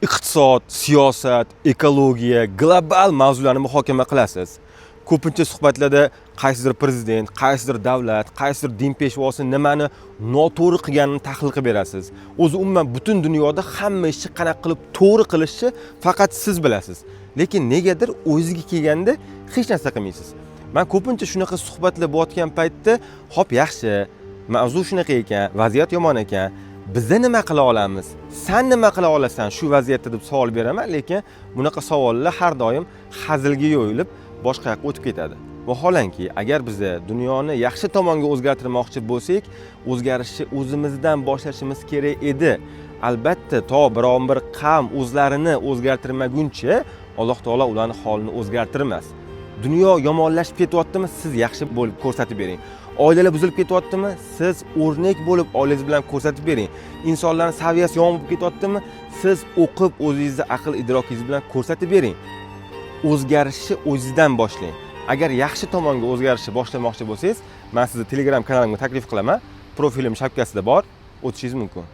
Iqtisod, siyosat, ekologiya, global mavzularni muhokama qilasiz. Ko'pincha suhbatlarda qaysidir prezident, qaysidir davlat, qaysidir din peshvosi nimani noto'g'ri qilganini tahlil qilib berasiz. O'zi umuman butun dunyoda hamma ishni qanaqa qilib to'g'ri qilishni faqat siz bilasiz. Lekin negadir o'zingizga kelganda hech narsa qilmaysiz. Man ko'pincha shunaqa suhbatlar bo'layotgan paytda, "Xo'p, yaxshi, mavzu shunaqa ekan, vaziyat yomon ekan, biza nima qila olamiz, san nima qila olasan shu vaziyatda?" deb savol beraman. Lekin bunaqa savollar har doim hazilga yo'yilib, boshqa yoqqa o'tib ketadi. Vaholanki, agar biza dunyoni yaxshi tomonga o'zgartirmoqchi bo'lsak, o'zgarishni o'zimizdan boshlashimiz kerak edi. Albatta, to biron bir qavm o'zlarini o'zgartirmaguncha, Alloh taolo ularni holini o'zgartirmas. Dunyo yomonlashib ketyaptimi, siz yaxshi bo'lib ko'rsatib bering. Oilalar buzilib ketyaptimi, siz o'rnak bo'lib oilangiz bilan ko'rsatib bering. Insonlarni saviyasi yomon bo'lib ketyaptimi, siz o'qib, o'zingizni aql idrokingiz bilan ko'rsatib bering. O'zgarishni o'zingizdan boshlang. Agar yaxshi tomonga o'zgarishni boshlamoqchi bo'lsangiz, man sizni Telegram kanalimga taklif qilaman. Profilim shapkasida bor, o'tishingiz mumkin.